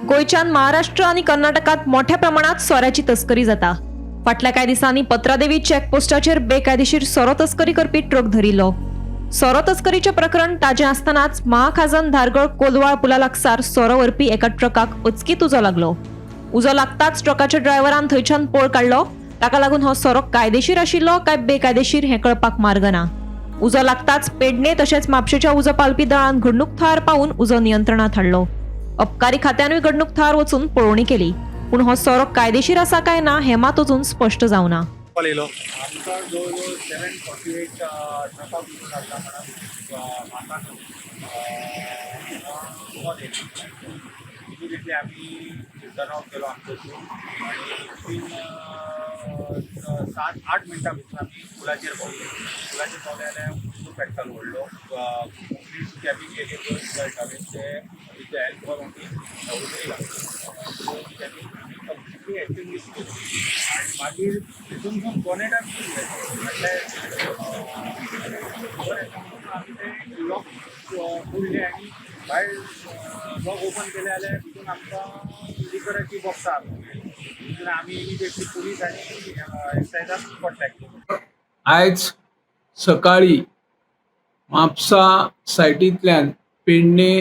गोंयच्यान महाराष्ट्र आनी कर्नाटकात मोठ्या प्रमाणात सोऱ्याची तस्करी जाता. फाटल्या कांय दिसांनी पत्रादेवी चेकपोस्टाचेर बेकायदेशीर सोरो तस्करी करपी ट्रक धरिल्लो. सोरो तस्करीचें प्रकरण ताजें आसतनाच महाखाजन धारगळ कोलवाळ पुला लागसार सोरो व्हरपी एका ट्रकाक अचकीत उजो लागलो. उजो लागताच ट्रकाच्या ड्रायव्हरान थंयच्यान पळ काडलो. ताका लागून हो सोरो कायदेशीर आशिल्लो काय बेकायदेशीर हें कळपाक मार्ग ना. उजो लागताच पेडणे तशेंच म्हापशेच्या उजो पालपी दळान घडणूक थळार पावून उजो नियंत्रणात हाडलो. अबकारी खात्यानूय घडणूक थळार वचून पळोवणी केली, पूण हो सोरो कायदेशीर आसा काय ना हें मात अजून स्पश्ट जावना. कॉल येयलो. आमकां जवळ जवळ 7:48 ट्रकाक उजो लागला म्हणून म्हाका कॉल येयलो. इमिडिएटली आमी टर्न आउट केलो आमचो टीम आनी विथीन 7-8 मिनटां भितर आमी पुलाचेर पावले. पुलाचेर पावले जाल्यार उजो पेट्टालो व्हडलो. कंप्लीट कॅबीन गेली, गळटाले ते. विथ the help of आमी उजो लागलो, कॅबीन आमी कंप्लिटली एक्सटिंग्विश केली आनी मागीर तितून बोनेटाक म्हटल्यार खबर येता म्हणून आमी ते लॉक फोडले आनी भायर लॉक ओपन केले जाल्यार तितून आमकां लिकराची बॉक्सां तितून आमी इमिडिएटली पुलीस आनी एक्सायजाक कॉन्टॅक्ट केलो. आयज सकाळी म्हापसा सायटींतल्यान पेडणे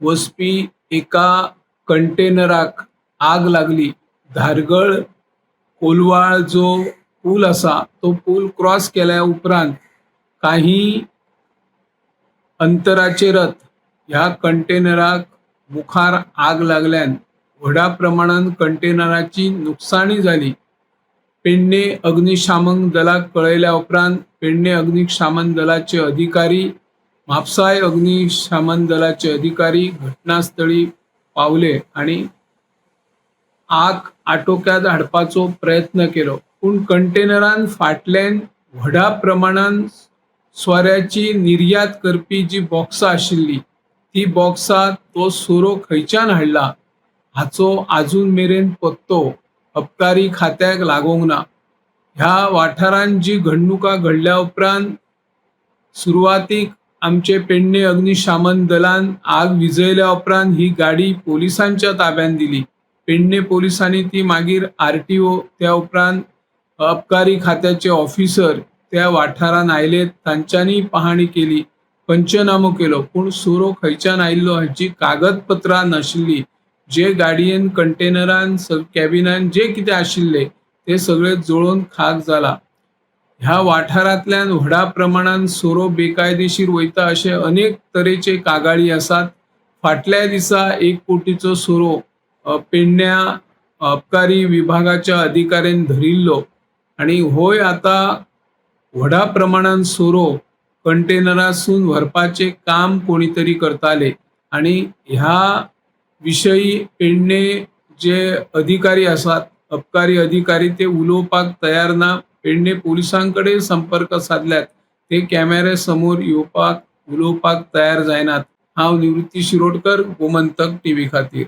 वचपी एका कंटेनराक आग लागली. धारगळ कोलवाळ जो पूल आसा, तो पूल क्रॉस केल्या उपरांत काही अंतराचेरच ह्या कंटेनराक मुखार आग लागल्यान व्हडा प्रमाणान कंटेनराची नुकसाणी जाली. पेडणे अग्निशामक दलाक कळयल्या उपरांत पेडणे अग्निशामन दलाचे अधिकारी, म्हापसाय अग्निशामन दलाचे अधिकारी घटनास्थळी पावले आणि आग आटोक्यात हाडपाचो प्रयत्न केलो. पूण कंटेनरान फाटल्यान व्हडा प्रमाणान सोऱ्याची निर्यात करपी जी बॉक्सां आशिल्ली, ती बॉक्सां, तो सोरो खंयच्यान हाडला हाचो आजून मेरेन पत्तो अबकारी खात्याक लागोंक ना. ह्या वाठारांत जी घडणुकां घडल्या उपरांत सुरवातीक आमचे पेडणे अग्निशामन दलान आग विजयल्या उपरांत ही गाडी पोलिसांच्या ताब्यात दिली. पेडणे पोलिसांनी ती मागीर आरटीओ, त्या उपरांत अबकारी खात्याचे ऑफिसर त्या वाठारांत आयले. तांच्यांनी पाहणी केली, पंचनामो केलो, पूण सोरो खंयच्यान आयिल्लो हाची कागदपत्रां नाशिल्ली. जे गाडयेन, कंटेनरान, कॅबिनान जे कितें आशिल्ले ते सगळे जळोवन खाक जाला. ह्या वाठारांतल्यान व्हडा प्रमाणान सोरो बेकायदेशीर वयता अशे अनेक तरेचे कागाळी आसात. फाटल्या दिसा 1 कोटीचो सोरो पेडण्या अबकारी विभागाच्या अधिकाऱ्यान धरिल्लो आनी होय आतां व्हडा प्रमाणान सोरो कंटेनरासून व्हरपाचें काम कोणी तरी करताले. आनी ह्या विशयी पेडणे जे अधिकारी आसात, अबकारी अधिकारी, ते उलोवपाक तयार ना. पेडणे पोलिसां कडेन संपर्क सादल्यात, ते कॅमेरे समोर येवपाक, उलोवपाक तयार जायनात. हांव निवृत्ती शिरोडकर, गोमंतक टीव्ही खातीर.